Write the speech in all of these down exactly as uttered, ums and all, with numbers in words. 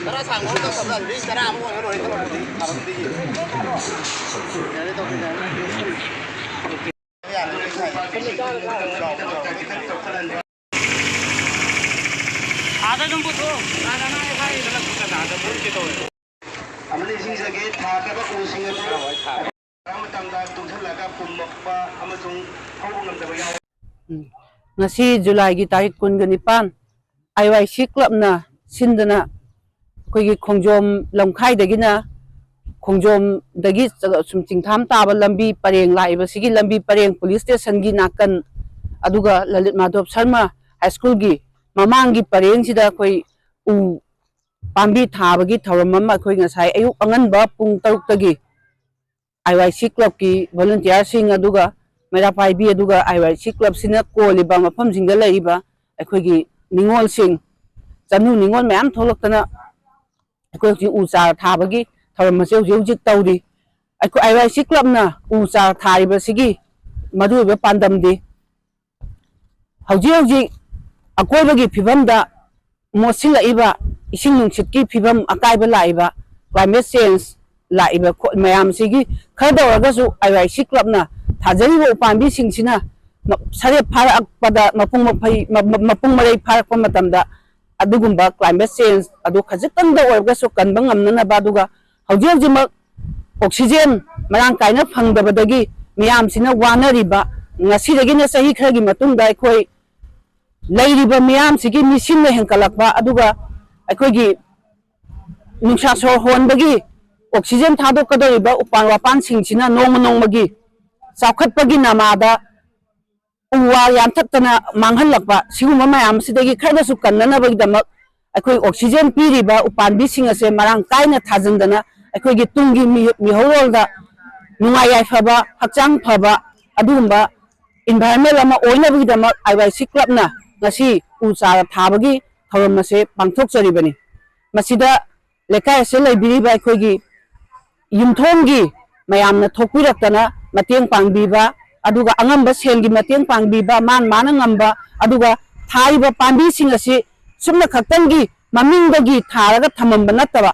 ꯇꯔꯥ ꯁꯥꯡꯕ ꯑꯃ ꯇꯧꯁꯜꯂꯣ, ꯑꯗꯨꯗꯤ ꯇꯔꯥ ꯑꯃ ꯑꯣꯏꯔ ꯂꯣꯏꯔꯦ ꯀꯩꯅꯣ, ꯑꯗꯨꯗꯤ ꯊꯥꯕꯝꯗꯒꯤ꯫ ꯌꯥꯔꯦ, ꯇꯧꯁꯦ, ꯌꯥꯔꯦ꯫ ꯑꯥꯗ ꯑꯗꯨꯝ ꯄꯨꯊꯣꯛꯑꯣ꯫ ꯑꯥꯗ ꯅꯪ ꯑꯩ ꯍꯥꯏꯔꯤꯗꯅ ꯀꯅꯥꯗ ꯄꯨꯠꯀꯦ ꯇꯧꯔꯤꯗꯣ? ꯑꯃꯅ ꯏꯁꯤꯡ ꯆꯥꯏꯒꯦ ꯊꯥꯈ꯭ꯔꯕ ꯎꯁꯤꯡ ꯑꯗꯨ ꯃꯇꯝꯗ ꯇꯨꯡꯁꯤꯜꯂꯒ ꯄꯨꯝꯃꯛꯄ ꯑꯃꯁꯨꯡ ꯍꯧꯕ ꯉꯝꯗꯕ ꯌꯥꯎꯏ꯫ ꯎꯝ꯫ ꯉꯁꯤ ꯖꯨꯂꯥꯏꯒꯤ ꯇꯥꯔꯤꯛ ꯀꯨꯟꯒ ꯅꯤꯄꯥꯟ, ꯑꯥꯏ ꯋꯥꯏ ꯁꯤ ꯀ꯭ꯂꯕꯅ ꯁꯤꯟꯗꯨꯅ ꯑꯩꯈꯣꯏꯒꯤ ꯈꯣꯡꯖꯣꯝ ꯂꯝꯈꯥꯏꯗꯒꯤꯅ, ꯈꯣꯡꯖꯣꯝꯗꯒꯤ ꯁꯨꯝ ꯆꯤꯡꯊꯥꯝ ꯇꯥꯕ ꯂꯝꯕꯤ ꯄꯔꯦꯡ ꯂꯥꯛꯏꯕꯁꯤꯒꯤ ꯂꯝꯕꯤ ꯄꯔꯦꯡ ꯄꯨꯂꯤꯁ ꯁ꯭ꯇꯦꯁꯟꯒꯤ ꯅꯥꯀꯟ, ꯑꯗꯨꯒ ꯂꯂꯤꯠ ꯃꯥꯙꯣꯞ ꯁꯔꯃ ꯍꯥꯏ ꯁ꯭ꯀꯨꯜꯒꯤ ꯃꯃꯥꯡꯒꯤ ꯄꯔꯦꯡꯁꯤꯗ ꯑꯩꯈꯣꯏ ꯎ ꯄꯥꯝꯕꯤ ꯊꯥꯕꯒꯤ ꯊꯧꯔꯝ ꯑꯃ ꯑꯩꯈꯣꯏ ꯉꯁꯥꯏ ꯑꯌꯨꯛ ꯑꯉꯟꯕ ꯄꯨꯡ ꯇꯔꯨꯛꯇꯒꯤ ꯑꯥꯏ ꯋꯥꯏ ꯁꯤ ꯀ꯭ꯂꯕꯀꯤ ꯚꯣꯂꯨꯟꯇꯤꯌꯥꯔꯁꯤꯡ, ꯑꯗꯨꯒ ꯃꯩꯔꯥ ꯄꯥꯏꯕꯤ, ꯑꯗꯨꯒ ꯑꯥꯏ ꯋꯥꯏ ꯁꯤ ꯀ꯭ꯂꯕꯁꯤꯅ ꯀꯣꯜꯂꯤꯕ ꯃꯐꯝꯁꯤꯡꯗ ꯂꯩꯔꯤꯕ ꯑꯩꯈꯣꯏꯒꯤ ꯅꯤꯉꯣꯜꯁꯤꯡ, ꯆꯅꯨ ꯅꯤꯉꯣꯜ ꯃꯌꯥꯝ ꯊꯣꯛꯂꯛꯇꯅ ꯑꯩꯈꯣꯏ ꯍꯧꯖꯤꯛ ꯎ ꯆꯥꯔ ꯊꯥꯕꯒꯤ ꯊꯧꯔꯝ ꯑꯁꯤ ꯍꯧꯖꯤꯛ ꯍꯧꯖꯤꯛ ꯇꯧꯔꯤ꯫ ꯑꯩꯈꯣꯏ ꯑꯥꯏ ꯋꯥꯏ ꯁꯤ ꯀ꯭ꯂꯕꯅ ꯎ ꯆꯥꯔ ꯊꯥꯔꯤꯕꯁꯤꯒꯤ ꯃꯔꯨꯑꯣꯏꯕ ꯄꯥꯟꯗꯝꯗꯤ ꯍꯧꯖꯤꯛ ꯍꯧꯖꯤꯛ ꯑꯀꯣꯏꯕꯒꯤ ꯐꯤꯕꯝꯗ ꯃꯣꯠꯁꯤꯜꯂꯛꯏꯕ, ꯏꯁꯤꯡ ꯅꯨꯡꯁꯤꯠꯀꯤ ꯐꯤꯕꯝ ꯑꯀꯥꯏꯕ ꯂꯥꯛꯏꯕ, ꯀ꯭ꯂꯥꯏꯃꯦꯠ ꯆꯦꯟꯖ ꯂꯥꯛꯏꯕ ꯈꯣ-, ꯃꯌꯥꯝꯁꯤꯒꯤ ꯈꯔꯗ ꯑꯣꯏꯔꯒꯁꯨ ꯑꯥꯏ ꯋꯥꯏ ꯁꯤ ꯀ꯭ꯂꯕꯅ ꯊꯥꯖꯔꯤꯕ ꯎꯄꯥꯝꯕꯤꯁꯤꯡꯁꯤꯅ ꯃ-, ꯁꯔꯦꯞ ꯐꯥꯔꯛꯄꯗ, ꯃꯄꯨꯡ ꯃꯐꯩ-, ꯃ-, ꯃ-, ꯃꯄꯨꯡ ꯃꯔꯩ ꯐꯥꯔꯛꯄ ꯃꯇꯝꯗ ꯑꯗꯨꯒꯨꯝꯕ ꯀ꯭ꯂꯥꯏꯃꯦꯠ ꯆꯦꯟꯖ ꯑꯗꯨ ꯈꯖꯤꯛꯇꯪꯗ ꯑꯣꯏꯔꯒꯁꯨ ꯀꯟꯕ ꯉꯝꯅꯅꯕ, ꯑꯗꯨꯒ ꯍꯧꯖꯤꯛ ꯍꯧꯖꯤꯛꯃꯛ ꯑꯣꯛꯁꯤꯖꯦꯟ ꯃꯔꯥꯡ ꯀꯥꯏꯅ ꯐꯪꯗꯕꯗꯒꯤ ꯃꯤꯌꯥꯝꯁꯤꯅ ꯋꯥꯅꯔꯤꯕ, ꯉꯁꯤꯗꯒꯤꯅ ꯆꯍꯤ ꯈꯔꯒꯤ ꯃꯇꯨꯡꯗ ꯑꯩꯈꯣꯏ ꯂꯩꯔꯤꯕ ꯃꯤꯌꯥꯝꯁꯤꯒꯤ ꯃꯤꯁꯤꯡꯅ ꯍꯦꯟꯒꯠꯂꯛꯄ, ꯑꯗꯨꯒ ꯑꯩꯈꯣꯏꯒꯤ ꯅꯨꯡꯁꯥ ꯁꯣꯔ ꯍꯣꯟꯕꯒꯤ ꯑꯣꯛꯁꯤꯖꯦꯟ ꯊꯥꯗꯣꯛꯀꯗꯧꯔꯤꯕ ꯎꯄꯥꯟ ꯋꯥꯄꯥꯟꯁꯤꯡꯁꯤꯅ ꯅꯣꯡꯃ ꯅꯣꯡꯃꯒꯤ ꯆꯥꯎꯈꯠꯄꯒꯤ ꯅꯃꯥꯗ ꯎ ꯋꯥ ꯌꯥꯟꯊꯠꯇꯅ ꯃꯥꯡꯍꯜꯂꯛꯄ, ꯁꯤꯒꯨꯝꯕ ꯃꯌꯥꯝ ꯑꯁꯤꯗꯒꯤ ꯈꯔꯗꯁꯨ ꯀꯟꯅꯅꯕꯒꯤꯗꯃꯛ ꯑꯩꯈꯣꯏ ꯑꯣꯛꯁꯤꯖꯦꯟ ꯄꯤꯔꯤꯕ ꯎꯄꯥꯝꯕꯤꯁꯤꯡ ꯑꯁꯦ ꯃꯔꯥꯡ ꯀꯥꯏꯅ ꯊꯥꯖꯤꯟꯗꯅ ꯑꯩꯈꯣꯏꯒꯤ ꯇꯨꯡꯒꯤ ꯃꯤ-, ꯃꯤꯍꯧꯔꯣꯜꯗ ꯅꯨꯡꯉꯥꯏ ꯌꯥꯏꯐꯕ, ꯍꯛꯆꯥꯡ ꯐꯕ, ꯑꯗꯨꯒꯨꯝꯕ environment ꯑꯃ ꯑꯣꯏꯅꯕꯒꯤꯗꯃꯛ ꯑꯥꯏ ꯋꯥꯏ ꯁꯤ ꯀ꯭ꯂꯕꯅ ꯉꯁꯤ ꯎ ꯆꯥꯔ ꯊꯥꯕꯒꯤ ꯊꯧꯔꯝ ꯑꯁꯦ ꯄꯥꯡꯊꯣꯛꯆꯔꯤꯕꯅꯤ꯫ ꯃꯁꯤꯗ ꯂꯩꯀꯥꯏ ꯑꯁꯤꯗ ꯂꯩꯕꯤꯔꯤꯕ ꯑꯩꯈꯣꯏꯒꯤ ꯌꯨꯝꯊꯣꯡꯒꯤ ꯃꯌꯥꯝꯅ ꯊꯣꯛꯄꯤꯔꯛꯇꯅ ꯃꯇꯦꯡ ꯄꯥꯡꯕꯤꯕ, ꯑꯗꯨꯒ ꯑꯉꯝꯕ ꯁꯦꯜꯒꯤ ꯃꯇꯦꯡ ꯄꯥꯡꯕꯤꯕ, ꯃꯥꯅ ꯃꯥꯅ ꯉꯝꯕ, ꯑꯗꯨꯒ ꯊꯥꯔꯤꯕ ꯄꯥꯝꯕꯤꯁꯤꯡ ꯑꯁꯤ ꯁꯨꯞꯅ ꯈꯛꯇꯪꯒꯤ ꯃꯃꯤꯡꯗꯒꯤ ꯊꯥꯔꯒ ꯊꯝꯃꯝꯕ ꯅꯠꯇꯕ,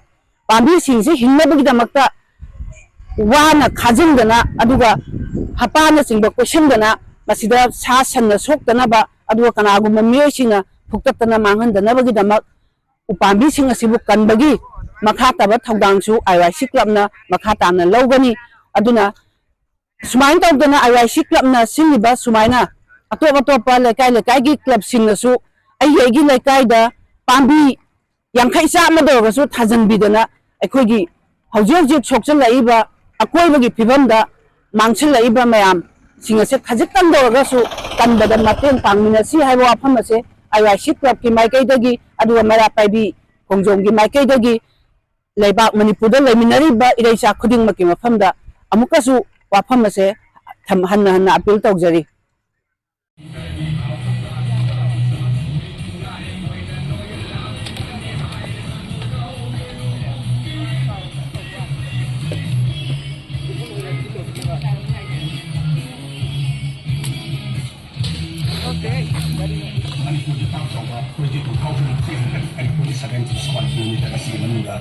ꯄꯥꯝꯕꯤꯁꯤꯡꯁꯤ ꯍꯤꯡꯅꯕꯒꯤꯗꯃꯛꯇ ꯋꯥꯅ ꯈꯥꯖꯤꯟꯗꯅ, ꯑꯗꯨꯒ ꯍꯄꯥꯅꯆꯤꯡꯕ ꯀꯣꯏꯁꯤꯟꯗꯅ, ꯃꯁꯤꯗ ꯁꯥ ꯁꯟꯅ ꯁꯣꯛꯇꯅꯕ, ꯑꯗꯨꯒ ꯀꯅꯥꯒꯨꯝꯕ ꯃꯤꯑꯣꯏꯁꯤꯡꯅ ꯐꯨꯛꯇꯠꯇꯅ ꯃꯥꯡꯍꯟꯗꯅꯕꯒꯤꯗꯃꯛ ꯎꯄꯥꯝꯕꯤꯁꯤꯡ ꯑꯁꯤꯕꯨ ꯀꯟꯕꯒꯤ ꯃꯈꯥ ꯇꯥꯕ ꯊꯧꯗꯥꯡꯁꯨ ꯑꯥꯏ ꯋꯥꯏ ꯁꯤ ꯀ꯭ꯂꯕꯅ ꯃꯈꯥ ꯇꯥꯅ ꯂꯧꯒꯅꯤ꯫ ꯑꯗꯨꯅ ꯁꯨꯃꯥꯏꯅ ꯇꯧꯗꯅ ꯑꯥꯏ ꯋꯥꯏ ꯁꯤ ꯀ꯭ꯂꯕꯅ ꯁꯤꯜꯂꯤꯕ ꯁꯨꯃꯥꯏꯅ ꯑꯇꯣꯞ ꯑꯇꯣꯞꯄ ꯂꯩꯀꯥꯏ ꯂꯩꯀꯥꯏꯒꯤ ꯀ꯭ꯂꯕꯁꯤꯡꯅꯁꯨ ꯑꯩꯒꯤ ꯑꯩꯒꯤ ꯂꯩꯀꯥꯏꯗ ꯄꯥꯝꯕꯤ ꯌꯥꯡꯈꯩ ꯆꯥꯝꯃꯗ ꯑꯣꯏꯔꯒꯁꯨ ꯊꯥꯖꯤꯟꯕꯤꯗꯅ, ꯑꯩꯈꯣꯏꯒꯤ ꯍꯧꯖꯤꯛ ꯍꯧꯖꯤꯛ ꯁꯣꯛꯆꯜꯂꯛꯏꯕ ꯑꯀꯣꯏꯕꯒꯤ ꯐꯤꯕꯝꯗ ꯃꯥꯡꯁꯤꯜꯂꯛꯏꯕ ꯃꯌꯥꯝꯁꯤꯡ ꯑꯁꯦ ꯈꯖꯤꯛꯇꯪꯗ ꯑꯣꯏꯔꯒꯁꯨ ꯀꯟꯕꯗ ꯃꯇꯦꯡ ꯄꯥꯡꯃꯤꯟꯅꯁꯤ ꯍꯥꯏꯕ ꯋꯥꯐꯝ ꯑꯁꯦ ꯑꯥꯏ ꯋꯥꯏ ꯁꯤ ꯀ꯭ꯂꯕꯀꯤ ꯃꯥꯏꯀꯩꯗꯒꯤ, ꯑꯗꯨꯒ ꯃꯩꯔꯥ ꯄꯥꯏꯕꯤ ꯈꯣꯡꯖꯣꯝꯒꯤ ꯃꯥꯏꯀꯩꯗꯒꯤ ꯂꯩꯕꯥꯛ ꯃꯅꯤꯄꯨꯔꯗ ꯂꯩꯃꯤꯟꯅꯔꯤꯕ ꯏꯔꯩꯆꯥ ꯈꯨꯗꯤꯡꯃꯛꯀꯤ ꯃꯐꯝꯗ ꯑꯃꯨꯛꯀꯁꯨ ꯋꯥꯐꯝ ꯑꯁꯦ ꯊꯝ-, ꯍꯟꯅ ꯍꯟꯅ ꯑꯄꯤꯜ ꯇꯧꯖꯔꯤ꯫ ꯃꯅꯤꯄꯨꯔꯒꯤ ꯄꯥꯛ ꯆꯥꯎꯕ twenty two thousand three hundred and twenty seven square kilometer ꯑꯁꯤꯒꯤ ꯃꯅꯨꯡꯗ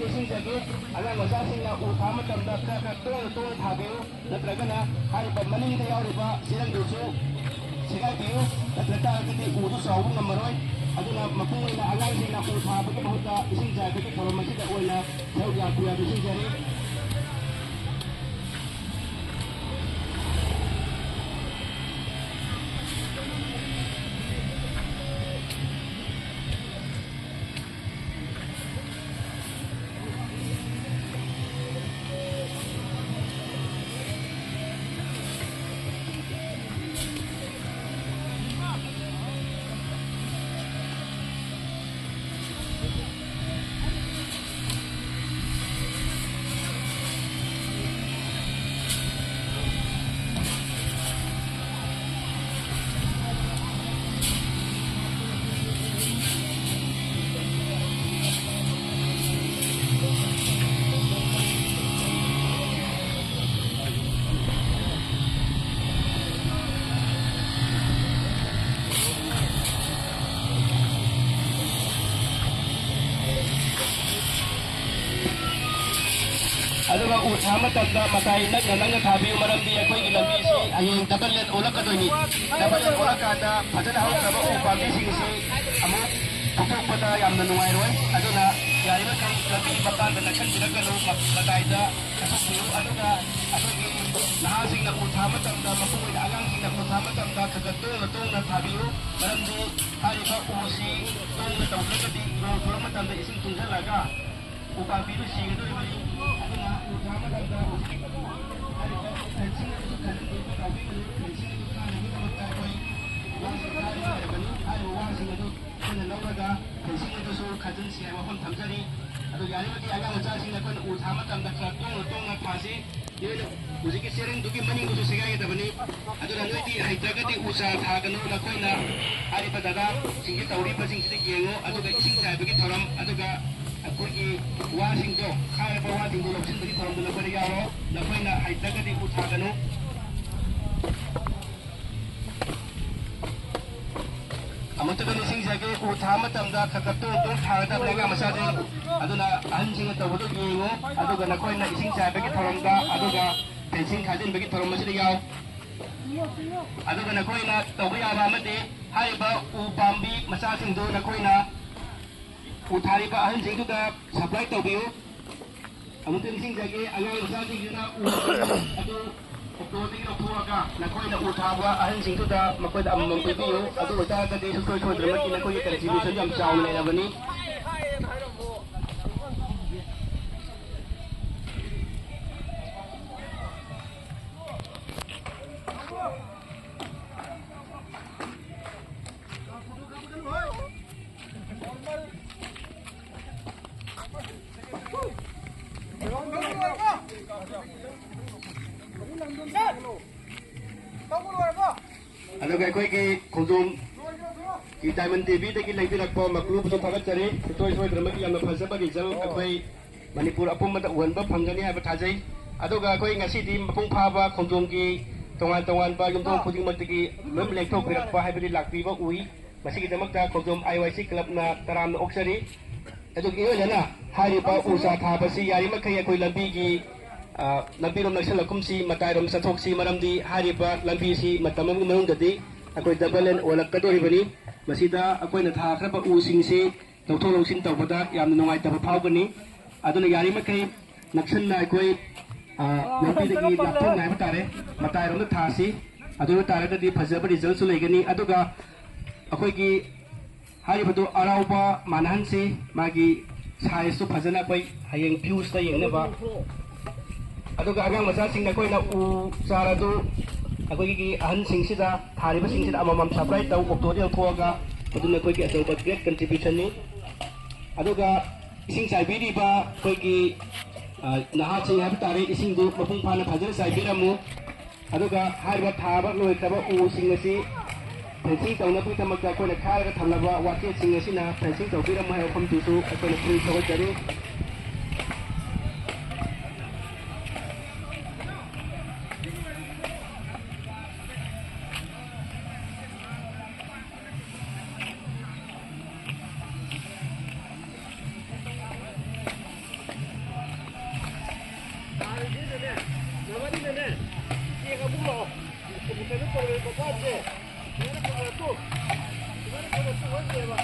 ꯅꯤꯡꯁꯤꯡꯖꯒꯦ, ꯑꯉꯥꯡ ꯃꯆꯥꯁꯤꯡꯅ ꯎ ꯊꯥꯕ ꯃꯇꯝꯗ ꯈꯔ ꯈꯔ ꯇꯣꯏꯅ ꯇꯣꯏꯅ ꯊꯥꯕꯤꯌꯨ, ꯅꯠꯇ꯭ꯔꯒꯅ ꯍꯥꯏꯔꯤꯕ ꯃꯅꯤꯡꯗ ꯌꯥꯎꯔꯤꯕ ꯆꯦꯔꯪꯗꯨꯁꯨ ꯁꯦꯒꯥꯏꯕꯤꯌꯨ, ꯅꯠꯇ꯭ꯔ ꯇꯥꯔꯒꯗꯤ ꯎꯗꯨ ꯆꯥꯎꯕ ꯉꯝꯃꯔꯣꯏ꯫ ꯑꯗꯨꯅ ꯃꯄꯨꯡ ꯑꯣꯏꯅ ꯑꯉꯥꯡꯁꯤꯡꯅ ꯎ ꯊꯥꯕꯒꯤ ꯃꯍꯨꯠꯇ ꯏꯁꯤꯡ ꯆꯥꯏꯕꯒꯤ ꯊꯧꯔꯝ ꯑꯁꯤꯗ ꯑꯣꯏꯅ ꯁꯔꯨꯛ ꯌꯥꯕꯤꯌꯨ ꯍꯥꯏꯕ ꯅꯤꯡꯁꯤꯡꯖꯔꯤ꯫ ꯑꯗꯨꯒ ꯎ ꯊꯥꯕ ꯃꯇꯝꯗ ꯃꯇꯥꯏ ꯅꯛꯅ ꯅꯛꯅ ꯊꯥꯕꯤꯌꯨ, ꯃꯔꯝꯗꯤ ꯑꯩꯈꯣꯏꯒꯤ ꯂꯝꯕꯤꯁꯤ ꯍꯌꯦꯡ ꯗꯕꯜ ꯂꯦꯟ ꯑꯣꯜꯂꯛꯀꯗꯣꯏꯅꯤ꯫ ꯗꯕꯜ ꯂꯦꯟ ꯑꯣꯜꯂꯛꯀꯥꯟꯗ ꯐꯖꯅ ꯍꯧꯈ꯭ꯔꯕ ꯎ ꯄꯥꯝꯕꯤꯁꯤꯡꯁꯤ ꯑꯃꯨꯛ ꯐꯨꯛꯇꯣꯛꯄꯗ ꯌꯥꯝꯅ ꯅꯨꯡꯉꯥꯏꯔꯣꯏ꯫ ꯑꯗꯨꯅ ꯌꯥꯔꯤꯕꯈꯩ ꯂꯝꯕꯤ ꯃꯄꯥꯟꯗ ꯅꯛꯁꯟꯕꯤꯔꯛꯀꯅꯨ, ꯃ-, ꯃꯇꯥꯏꯗ ꯆꯠꯊꯣꯛꯄꯤꯌꯨ꯫ ꯑꯗꯨꯒ ꯑꯩꯈꯣꯏꯒꯤ ꯅꯍꯥꯁꯤꯡꯅ ꯎ ꯊꯥꯕ ꯃꯇꯝꯗ, ꯃꯄꯨꯡ ꯑꯣꯏꯅ ꯑꯉꯥꯡꯁꯤꯡꯅ ꯎ ꯊꯥꯕ ꯃꯇꯝꯗ ꯈꯔ ꯈꯔ ꯇꯣꯡꯅ ꯇꯣꯡꯅ ꯊꯥꯕꯤꯌꯨ꯫ ꯃꯔꯝꯗꯤ ꯍꯥꯏꯔꯤꯕ ꯎꯁꯤ ꯇꯣꯡꯅ ꯇꯧꯗ꯭ꯔꯒꯗꯤ ꯅꯣꯡ ꯆꯨꯔꯛꯄ ꯃꯇꯝꯗ ꯏꯁꯤꯡ ꯇꯨꯡꯁꯤꯜꯂꯒ ꯎꯄꯥꯝꯕꯤꯗꯨ ꯁꯤꯒꯗꯧꯔꯤꯕꯅꯤ꯫ ꯑꯗꯨꯅ ꯎ ꯊꯥꯕ ꯃꯇꯝꯗ ꯍꯧꯖꯤꯛ ꯍꯥꯏꯔꯤꯕ fencing ꯑꯗꯨꯁꯨ ꯈꯟꯖꯤꯟꯕꯤꯌꯨ, ꯀꯥꯎꯕꯤꯒꯅꯨ꯫ Fencing ꯑꯗꯨ ꯀꯥꯟꯅꯕꯒꯤꯗꯃꯛꯇ ꯑꯩꯈꯣꯏ ꯋꯥꯁꯤꯡ ꯊꯥꯔꯤꯕ ꯂꯩꯔꯕꯅꯤ꯫ ꯍꯥꯏꯔꯤꯕ ꯋꯥꯁꯤꯡ ꯑꯗꯨ ꯑꯩꯈꯣꯏꯅ ꯂꯧꯔꯒ fencing ꯑꯗꯨꯁꯨ ꯈꯟꯖꯤꯟꯁꯤ ꯍꯥꯏꯕ ꯋꯥꯐꯝ ꯊꯝꯖꯔꯤ꯫ ꯑꯗꯨ ꯌꯥꯔꯤꯕꯗꯤ ꯑꯉꯥꯡ ꯃꯆꯥꯁꯤꯡꯅ ꯑꯩꯈꯣꯏꯅ ꯎ ꯊꯥꯕ ꯃꯇꯝꯗ ꯈꯔ ꯇꯣꯡꯅ ꯇꯣꯡꯅ ꯊꯥꯁꯤ꯫ ꯅꯣꯏꯅ ꯍꯧꯖꯤꯛꯀꯤ ꯆꯦꯔꯪꯗꯨꯒꯤ ꯃꯅꯤꯡꯗꯨꯁꯨ ꯁꯦꯒꯥꯏꯒꯗꯕꯅꯤ꯫ ꯑꯗꯨꯅ ꯅꯣꯏꯗꯤ ꯍꯩꯇ꯭ꯔꯒꯗꯤ ꯎ ꯆꯥꯔ ꯊꯥꯒꯅꯨ꯫ ꯅꯈꯣꯏꯅ ꯍꯥꯏꯔꯤꯕ ꯗꯗꯥꯁꯤꯡꯒꯤ ꯇꯧꯔꯤꯕꯁꯤꯡꯁꯤꯗ ꯌꯦꯡꯉꯨ, ꯑꯗꯨꯒ ꯏꯁꯤꯡ ꯆꯥꯏꯕꯒꯤ ꯊꯧꯔꯝ, ꯑꯗꯨꯒ ꯑꯩꯈꯣꯏꯒꯤ ꯋꯥꯁꯤꯡꯗꯣ, ꯈꯥꯏꯔꯕ ꯋꯥꯁꯤꯡꯗꯣ ꯂꯧꯁꯤꯟꯕꯒꯤ ꯊꯧꯔꯝꯗꯣ ꯅꯈꯣꯏꯅ ꯌꯥꯎꯔꯣ꯫ ꯅꯈꯣꯏꯅ ꯍꯩꯇ꯭ꯔꯒꯗꯤ ꯎ ꯊꯥꯒꯅꯨ꯫ ꯑꯃꯨꯛꯇꯒ ꯅꯤꯡꯁꯤꯡꯖꯒꯦ, ꯎ ꯊꯥ- ꯃꯇꯝꯗ ꯈꯔ ꯈꯔ ꯇꯣꯡ ꯇꯣꯡ ꯊꯥꯒꯗꯕꯅꯤ ꯑꯉꯥꯡ ꯃꯆꯥꯁꯤꯡ꯫ ꯑꯗꯨꯅ ꯑꯍꯟꯁꯤꯡꯅ ꯇꯧꯕꯗꯨ ꯌꯦꯡꯉꯨ꯫ ꯑꯗꯨꯒ ꯅꯈꯣꯏꯅ ꯏꯁꯤꯡ ꯆꯥꯏꯕꯒꯤ ꯊꯧꯔꯝꯗ, ꯑꯗꯨꯒ ꯐꯦꯟꯁꯤꯡ ꯈꯥꯖꯤꯟꯕꯒꯤ ꯊꯧꯔꯝ ꯑꯁꯤꯗ ꯌꯥꯎ꯫ ꯑꯗꯨꯒ ꯅꯈꯣꯏꯅ ꯇꯧꯕ ꯌꯥꯕ ꯑꯃꯗꯤ, ꯍꯥꯏꯔꯤꯕ ꯎ ꯄꯥꯝꯕꯤ ꯃꯆꯥꯁꯤꯡꯗꯨ ꯅꯈꯣꯏꯅ ꯎ ꯊꯥꯔꯤꯕ ꯑꯍꯟꯁꯤꯡꯗꯨꯗ ꯁꯄ꯭ꯂꯥꯏ ꯇꯧꯕꯤꯌꯨ꯫ ꯑꯃꯨꯛꯇ ꯅꯤꯡꯁꯤꯡꯖꯒꯦ, ꯑꯉꯥꯡ ꯃꯆꯥꯁꯤꯡꯁꯤꯅ ꯎ ꯑꯗꯨ ꯑꯣꯇꯣꯗꯒꯤ ꯂꯧꯊꯣꯛꯑꯒ ꯅꯈꯣꯏꯅ ꯎ ꯊꯥꯕ ꯑꯍꯟꯁꯤꯡꯗꯨꯗ ꯃꯈꯣꯏꯗ ꯑꯃꯃꯝ ꯄꯤꯕꯤꯌꯨ꯫ ꯑꯗꯨ ꯑꯣꯏꯇꯥꯔꯒꯗꯤ ꯁꯨꯡꯁꯣꯏ ꯁꯣꯏꯗꯅꯃꯛꯀꯤ ꯅꯈꯣꯏꯒꯤ ꯀꯟꯇ꯭ꯔꯤꯕ꯭ꯌꯨꯁꯟ ꯌꯥꯝ ꯆꯥꯎꯅ ꯂꯩꯔꯕꯅꯤ꯫ ꯑꯗꯨꯒ ꯑꯩꯈꯣꯏꯒꯤ ꯈꯣꯡꯖꯣꯝ ꯗꯥꯏꯃꯟ ꯇꯤꯚꯤꯗꯒꯤ ꯂꯩꯕꯤꯔꯛꯄ ꯃꯀ꯭ꯂꯨꯕꯨꯁꯨ ꯊꯥꯒꯠꯆꯔꯤ꯫ ꯁꯨꯡꯁꯣꯏ ꯁꯣꯏꯗꯅꯃꯛꯀꯤ ꯌꯥꯝꯅ ꯐꯖꯕ ꯔꯤꯖꯜ ꯑꯩꯈꯣꯏ ꯃꯅꯤꯄꯨꯔ ꯑꯄꯨꯝꯕꯗ ꯎꯍꯟꯕ ꯐꯪꯒꯅꯤ ꯍꯥꯏꯕ ꯊꯥꯖꯩ꯫ ꯑꯗꯨꯒ ꯑꯩꯈꯣꯏ ꯉꯁꯤꯗꯤ ꯃꯄꯨꯡ ꯐꯥꯕ ꯈꯣꯡꯖꯣꯝꯒꯤ ꯇꯣꯉꯥꯟ ꯇꯣꯉꯥꯟꯕ ꯌꯨꯝꯊꯣꯡ ꯈꯨꯗꯤꯡꯃꯛꯇꯒꯤ ꯃꯌꯥꯝ ꯂꯦꯛꯊꯣꯛꯄꯤꯔꯛꯄ ꯍꯥꯏꯕꯗꯤ ꯂꯥꯛꯄꯤꯕ ꯎꯏ꯫ ꯃꯁꯤꯒꯤꯗꯃꯛꯇ ꯈꯣꯡꯖꯣꯝ ꯑꯥꯏ ꯋꯥꯏ ꯁꯤ ꯀ꯭ꯂꯕꯅ ꯇꯔꯥꯝꯅ ꯑꯣꯛꯆꯔꯤ꯫ ꯑꯗꯨꯒ ꯏꯔꯣꯏꯅꯅ ꯍꯥꯏꯔꯤꯕ ꯎ ꯆꯥ ꯊꯥꯕꯁꯤ ꯌꯥꯔꯤꯃꯈꯩ ꯑꯩꯈꯣꯏ ꯂꯝꯕꯤꯒꯤ, ꯑ, ꯂꯝꯕꯤꯔꯣꯝ ꯅꯛꯁꯜꯂꯛꯀꯨꯝꯁꯤ, ꯃꯇꯥꯏꯔꯣꯝ ꯆꯠꯊꯣꯛꯁꯤ, ꯃꯔꯝꯗꯤ ꯍꯥꯏꯔꯤꯕ ꯂꯝꯕꯤꯁꯤ ꯃꯇꯝ ꯑꯃꯒꯤ ꯃꯅꯨꯡꯗꯗꯤ ꯑꯩꯈꯣꯏ ꯗꯕꯜ ꯂꯦꯟ ꯑꯣꯜꯂꯛꯀꯗꯧꯔꯤꯕꯅꯤ꯫ ꯃꯁꯤꯗ ꯑꯩꯈꯣꯏꯅ ꯊꯥꯈ꯭ꯔꯕ ꯎꯁꯤꯡꯁꯤ ꯂꯧꯊꯣꯛ ꯂꯧꯁꯤꯟ ꯇꯧꯕꯗ ꯌꯥꯝꯅ ꯅꯨꯡꯉꯥꯏꯇꯕ ꯐꯥꯎꯒꯅꯤ꯫ ꯑꯗꯨꯅ ꯌꯥꯔꯤꯃꯈꯩ ꯅꯛꯁꯟꯅ ꯑꯩꯈꯣꯏ, ꯑ, ꯂꯝꯕꯤꯗꯒꯤ ꯂꯥꯞꯊꯣꯛꯅ ꯍꯥꯏꯕ ꯇꯥꯔꯦ, ꯃꯇꯥꯏꯔꯣꯝꯗ ꯊꯥꯁꯤ꯫ ꯑꯗꯨ ꯑꯣꯏ ꯇꯥꯔꯒꯗꯤ ꯐꯖꯕ ꯔꯤꯖꯜꯁꯨ ꯂꯩꯒꯅꯤ꯫ ꯑꯗꯨꯒ ꯑꯩꯈꯣꯏꯒꯤ ꯍꯥꯏꯔꯤꯕꯗꯨ ꯑꯔꯥꯎꯕ ꯃꯥꯟꯅꯍꯟꯁꯤ, ꯃꯥꯒꯤ ꯁꯥꯏꯖꯇꯨ ꯐꯖꯅ ꯑꯩꯈꯣꯏ ꯍꯌꯦꯡ ꯚ꯭ꯌꯨꯁꯇ ꯌꯦꯡꯅꯕ꯫ ꯑꯗꯨꯒ ꯑꯉꯥꯡ ꯃꯆꯥꯁꯤꯡꯅ ꯑꯩꯈꯣꯏꯅ ꯎ ꯆꯥꯔ ꯑꯗꯨ ꯑꯩꯈꯣꯏꯒꯤ ꯑꯍꯟꯁꯤꯡꯁꯤꯗ, ꯊꯥꯔꯤꯕꯁꯤꯡꯁꯤꯗ ꯑꯃꯃꯝ ꯁꯄ꯭ꯂꯥꯏ ꯇꯧ, ꯑꯣꯛꯇꯣꯗ ꯂꯧꯊꯣꯛꯑꯒ꯫ ꯃꯗꯨꯅ ꯑꯩꯈꯣꯏꯒꯤ ꯑꯆꯧꯕ ꯒ꯭ꯔꯦꯠ ꯀꯟꯇ꯭ꯔꯤꯕ꯭ꯌꯨꯁꯟꯅꯤ꯫ ꯑꯗꯨꯒ ꯏꯁꯤꯡ ꯆꯥꯏꯕꯤꯔꯤꯕ ꯑꯩꯈꯣꯏꯒꯤ, ꯑ, ꯅꯍꯥꯁꯤꯡ ꯍꯥꯏꯕ ꯇꯥꯔꯦ, ꯏꯁꯤꯡꯗꯨ ꯃꯄꯨꯡ ꯐꯥꯅ ꯐꯖꯅ ꯆꯥꯏꯕꯤꯔꯝꯃꯨ꯫ ꯑꯗꯨꯒ ꯍꯥꯏꯔꯤꯕ ꯊꯥꯕ ꯂꯣꯏꯈ꯭ꯔꯕ ꯎꯁꯤꯡ ꯑꯁꯤ ꯐꯦꯟꯁꯤꯡ ꯇꯧꯅꯕꯒꯤꯗꯃꯛꯇ ꯑꯩꯈꯣꯏꯅ ꯈꯥꯔꯒ ꯊꯝꯂꯕ ꯋꯥꯆꯦꯠꯁꯤꯡ ꯑꯁꯤꯅ ꯐꯦꯟꯁꯤꯡ ꯇꯧꯕꯤꯔꯝꯃꯨ ꯍꯥꯏꯕ ꯋꯥꯐꯝꯗꯨꯁꯨ ꯑꯩꯈꯣꯏꯅ ꯄꯨꯛꯅꯤꯡ ꯊꯧꯒꯠꯆꯔꯤ꯫ ꯅꯕꯥꯅꯤꯅꯅꯦ, ꯌꯦꯡꯉ ꯑꯃꯨꯛ ꯂꯥꯛꯑꯣ꯫ ꯀꯩꯅꯣ ꯇꯧꯔꯦ, ꯃꯄꯥꯁꯦ꯫ ꯁꯨꯃꯥꯏꯅ ꯈꯔ ꯈꯔ ꯇꯨ꯫ ꯁꯨꯃꯥꯏꯅ ꯈꯔ ꯈꯔ ꯇꯨ ꯍꯣꯏ ꯂꯩꯌꯦꯕ꯫